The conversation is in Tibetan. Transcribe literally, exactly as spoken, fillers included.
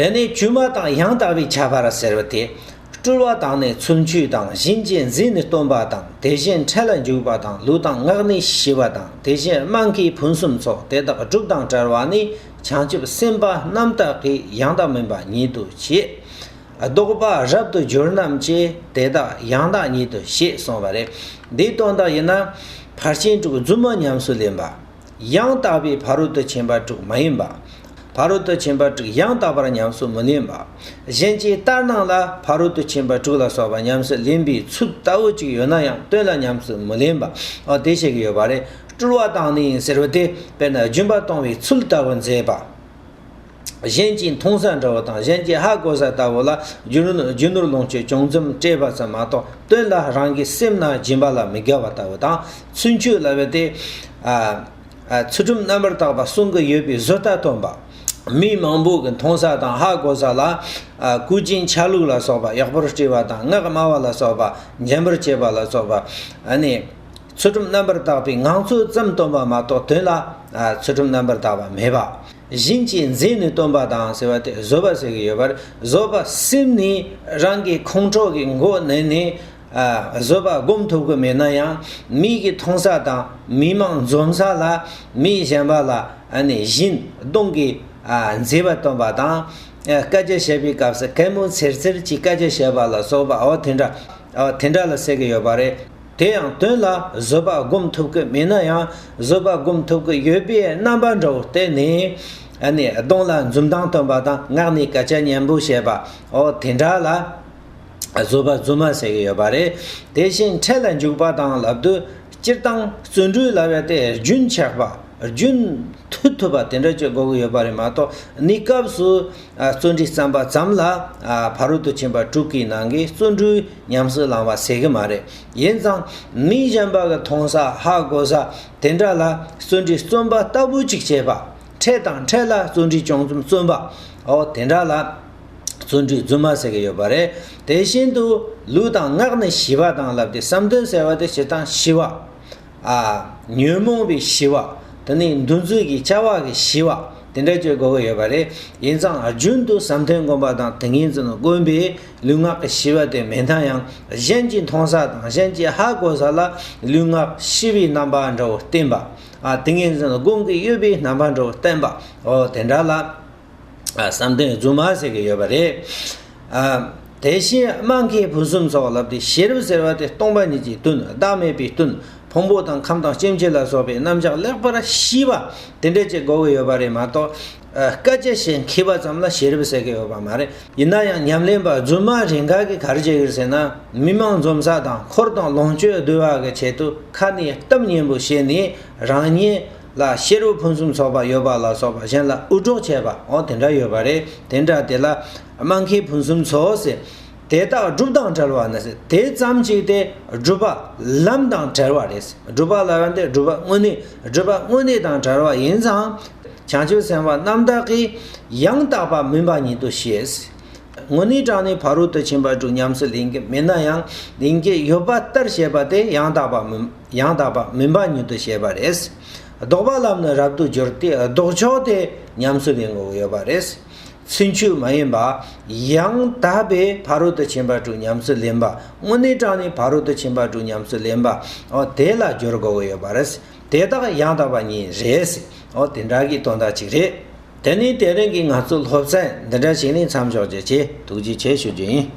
དེ་ནས་དཀྱུས་མ་དང་ཡང་དག་པའི་ཁྱད་པར་ཟེར་བ་དེ། སྤྲུལ་བ་དང་ནི་ཚུལ་འཆོས་དང་། བཞིན་གྱིས་མཛེས་ནས་སྟོན་པ་དང་། དེ་བཞིན་འཕྲལ་ལ་འཇུག་པ་དང་། ལུས་དང་ངག་ནི་ཞི་བ་དང་། དེ་བཞིན་སྨྲ་མཁས་ཕུན་སུམ་ཚོགས། དེ་དག་སྒྲུབ་དང་བྲལ་བ་ནི། བྱང་ཆུབ་སེམས་དཔའ་རྣམ་དག་གི། ཡང་དག་མིན་པ་ཉིད་དུ་བཤད། ལྡོག་པ་རབ་ཏུ་གྱུར་རྣམས་ཀྱི། དེ་དག་ཡང་དག་ཉིད་དུ་བཤད་གསུངས་པ་རེད། འདིའི་དོན་དག་ཡིན་ན། ཕར་ཕྱིན་དྲུག་རྫུན་མ་ཉམས་སུ་ལེན་པ། ཡང་དག་པའི་ཕ་རོལ་ཏུ་ཕྱིན་པ་དྲུག་མ་ཡིན་པ། ཕ་རོལ་ཏུ་ཕྱིན་པ་དྲུག་ཡང་དག་པར་ཉམས་སུ་མི་ལེན་པ། གཞན་གྱི་ལྟར་སྣང་ལ་ཕ་རོལ་ཏུ་ཕྱིན་པ་དྲུག་ལ་སོགས་པ་ཉམས་སུ་ལེན་པའི་ཚུལ་ལྟ་བུ་ཅིག་ཡོད་ན་ཡང་དོན་ལ་ཉམས་སུ་མི་ལེན་པ། འོ་དེ་བཤད་ཀྱི་ཡོད་པ་རེད། སྤྲུལ་བ་དང་ནི་ཟེར་བ་དེ་དཔེར་ན་སྦྱིན་པ་གཏོང་བའི་ཚུལ་ལྟ་བུ་མཛེས་པ། གཞན་གྱིས་མཐོང་ས་འདྲ་བོ་དང་གཞན་གྱིས་ཧ་གོ་ས་ལྟ་བུ་ལ་རྒྱུ་ནོར་རྒྱུ་ནོར་ལོངས་སྤྱོད་ཅུང་ཙམ་སྤྲད་པ་ཙམ་མ་གཏོགས་དོན་ལ་རང་གི་སེམས་ནང་སྦྱིན་པ་ལ་མི་དགའ་བ་ལྟ་བུ་དང་། ཚུལ་འཆོས་ལབ་པ་དེ། ཨ། ཨ། ཚུལ་ཁྲིམས་རྣམ་པར་དག་པ་སྲུང་གི་ཡོད་པའི་བཟོ་ལྟ་སྟོན་པ། མི་མང་པོ་གིས་མཐོང་ས་དང་ཧ་གོ་ས་ལ། ཨ། གོས་ཆེན་ཆ་ལུགས་ལ་སོགས་པ་ཡག་པོར་སྤྲས་པ་དང་། ངག་སྨྲ་བ་ལ་སོགས་པ་འཇམ་པོར་བྱེད་པ་ལ་སོགས་པ། ཨ་ནི། ཚུལ་ཁྲིམས་རྣམ་པར་དག་པའི་ངང་ཚུལ་ཙམ་སྟོན་པ་མ་གཏོགས་དོན་ལ། ཨ། ཚུལ་ཁྲིམས་རྣམ་པར་དག་པ་མེད་པ། བཞིན་གྱིས་མཛེས་ནས་སྟོན་པ་དང་ཟེར་བ་དེ་བཟོད་པ་ཟེར་གྱི་ཡོད་པ་རེད། བཟོད་པ་སེམས་ནས་རང་གི་ཁོང་ཁྲོ་གི་མགོ་མནན་ནས། ཨ། བཟོད་པ་སྒོམ་ཐུབ་ཀྱི་མེད་ན་ཡང་། མི་གིས་མཐོང་ས་དང་མི་མང་འཛོམས་ས་ལ། མི་གཞན་པ་ལ། ཨ་ནི་བཞིན་གདོང་གི། ཨ། མཛེས་པ་སྟོན་པ་དང་། ཨ། སྐད་ཆ་བཤད་པའི་སྐབས་སུ་གད་མོ་འཚེར་འཚེར་གྱི་སྐད་ཆ་བཤད་པ་ལ་སོགས་པ། འོ་དེ་འདྲ། འོ་དེ་འདྲ་ལ་ཟེར་གྱི་ཡོད་པ་རེད། དེ་ཡང་དོན་ལ་བཟོད་པ་སྒོམ་ཐུབ་ཀྱི་མེད་ན་ཡང་། བཟོད་པ་སྒོམ་ཐུབ་ཀྱི་ཡོད་པའི་རྣམ་པ་འདྲ་བོ་བསྟན་ནས། ཨ་ནི་གདོང་ལ་འཛུམ་མདངས་སྟོན་པ་དང་། ངག་ནས་སྐད་ཆ་སྙན་པོ་བཤད་པ། འོ་དེ་འདྲ་ལ་བཟོད་པ་རྫུན་མ་ཟེར་གྱི་ཡོད་པ་རེད། དེ་བཞིན་འཕྲལ་ལ་འཇུག་པ་དང་ལབ་དུས། སྤྱིར་བཏང་བརྩོན་འགྲུས་ལབ་ཡ་དེ་རྒྱུན་ཆགས་པ། རྒྱུན་མཐུད་ཐུབ་པ་དེ་འདྲ་ཅིག་དགོས་ཀྱི་ཡོད་པ་རེད་མ་གཏོགས། གནས་སྐབས་སུ། ཨ། བརྩོན་འགྲུས་བརྩམས་པ་ཙམ་ལ། ཨ། ཕ་རོལ་ཏུ་ཕྱིན་པ་དྲུག་གི་ནང་གི་བརྩོན་འགྲུས་ཉམས་སུ་བླང་བ་ཟེར་གྱི་མ་རེད། ཡིན་ཙང་མི་གཞན་པ་གི་མཐོང་ས་ཧ་གོ་ས་དེ་འདྲ་ལ་བརྩོན་འགྲུས་བརྩོན་པ་ལྟ་བུ་ཅིག་བྱེད་པ། འཕྲལ་དང་འཕྲལ་ལ་བརྩོན་འགྲུས་ཅུང་ཙམ་བརྩོན་པ། འོ་དེ་འདྲ་ལ་བརྩོན་འགྲུས་རྫུན་མ་ཟེར་གྱི་ཡོད་པ་རེད། དེ་བཞིན་དུ་ལུས་དང་ངག་ནི་ཞི་བ་དང་ལབ་དུས། བསམ་གཏན་ཟེར་བ་དེ་སྤྱིར་བཏང་ཞི་བ། ཨ། ཉོན་མོངས་པའི་ཞི་བ། དེ་ནས་འདུ་འཛི་གི་བྱ་བ་གི་ཞི་བ། དེ་འདྲ་ཅིག་དགོས་ཀྱི་ཡོད་པ་རེད། ཡིན་ཙང་རྒྱུན་དུ་བསམ་གཏན་སྒོམ་པ་དང་ཏིང་ངེ་འཛིན་སྒོམ་པའི་ལུས་ངག་གི་ཞི་བ་དེ་མེད་ན་ཡང་། གཞན་གྱིས་མཐོང་ས་དང་གཞན་གྱིས་ཧ་གོ་ས་ལ་ལུས་ངག་ཞི་བའི་རྣམ་པ་འདྲ་བོ་བསྟན་པ། ཨ། ཏིང་ངེ་འཛིན་སྒོམ་གྱི་ཡོད་པའི་རྣམ་པ་འདྲ་བོ་བསྟན་པ། འོ་དེ་འདྲ་ལ། ཨ། བསམ་གཏན་རྫུན་མ་ཟེར་གྱི་ཡོད་པ་རེད། ཨ། དེ་བཞིན་སྨྲ་མཁས་ཕུན་སུམ་ཚོགས་ལབ་དུས། ཤེས་རབ་ཟེར་བ་དེ་སྟོང་པ་ཉིད་ཀྱི་དོན། བདག་མེད་པའི་དོན། ཕུང་པོ་དང་ཁམས་དང་སྐྱེ་མཆེད་ལ་སོགས་པའི་རྣམ་གཞག་ལེགས་པར་ཤེས་པ་དེ་འདྲ་ཅིག་དགོས་ཀྱི་ཡོད་པ་རེད་མ་གཏོགས། ཨ། སྐད་ཆ་བཤད་མཁས་པ་ཙམ་ལ་ཤེས་རབ་ཟེར་གྱི་ཡོད་པ་མ་རེད། ཡིན་ན་ཡང་ཉམས་ལེན་པ་རྫུན་མ་རེ་འགའ་གིས་ག་རེ་བྱེད་ཀྱི་རེད་ཟེར་ན། མི་མང་འཛོམས་ས་དང་འཁོར་དང་ལོངས་སྤྱོད་བསྡུ་བ་གི་ཆེད་དུ་ཁ་ནས་གཏམ་སྙན་པོ་བཤད་ནས་རང་ཉིད་ལ་ཤེས་རབ་ཕུན་སུམ་ཚོགས་པ་ཡོད་པ་ལ་སོགས་པ་གཞན་ལ་འུར་སྒྲོག་བྱས་པ། འོ་དེ་འདྲ་ཡོད་པ་རེད། དེ་འདྲ་དེ་ལ་སྨྲ་མཁས་ཕུན་སུམ་ཚོགས་ཟེར། དེ་དག་སྒྲུབ་དང་བྲལ་བ་ནི་ཟེར། དེ་ཙམ་ཅིག་དེ་སྒྲུབ་པ་ལམ་དང་བྲལ་བ་རེད་ཟེར། སྒྲུབ་པ་ལ་ཡང་དེ་སྒྲུབ་པ་དངོས་གནས་སྒྲུབ་པ་དངོས་གནས་དང་བྲལ་བ་ཡིན་ཙང་། བྱང་ཆུབ་སེམས་དཔའ་རྣམ་དག་གིས་ཡང་དག་པ་མིན་པ་ཉིད་དུ་ཤེས། དངོས་གནས་དྲང་གནས་ཕ་རོལ་ཏུ་ཕྱིན་པ་དྲུག་ཉམས་སུ་ལེན་གྱི་མེད་ན་ཡང་། ལེན་གྱི་ཡོད་པ་ལྟར་བྱེད་པ་དེ་ཡང་དག་པ་མིན། ཡང་དག་པ་མིན་པ་ཉིད་དུ་བྱེད་པ་རེད། ལྡོག་པ་ལམ་ནི་རབ་ཏུ་སྦྱོར་ཏེ། ལྡོག་ཕྱོགས་དེ་ཉམས་སུ་ལེན་དགོས་ཀྱི་ཡོད་པ་རེད། ཚུལ་འཆོས་མ་ཡིན་པ། ཡང་དག་པའི་ཕ་རོལ་ཏུ་ཕྱིན་པ་དྲུག་ཉམས་སུ་ལེན་པ། དངོས་གནས་དྲང་གནས་ཕ་རོལ་ཏུ་ཕྱིན་པ་དྲུག་ཉམས་སུ་ལེན་པ། འོ་དེ་ལ་སྦྱོར་དགོས་ཀྱི་ཡོད་པ་རེད། དེ་དག་ཡང་དག་པ་ཉིད་རེད། འོ་དེ་འདྲ་གི་དོན་དག་ཅིག་རེད། དེ་ནས་དེ་རིང་གི་ང་ཚོའི་སློབ་ཚན་འདི་འདྲ་ཞིག་ནས་མཚམས་འཇོག་རྒྱུ་བྱས། ཐུགས་རྗེ་ཆེ་ཞུ་རྒྱུ་ཡིན།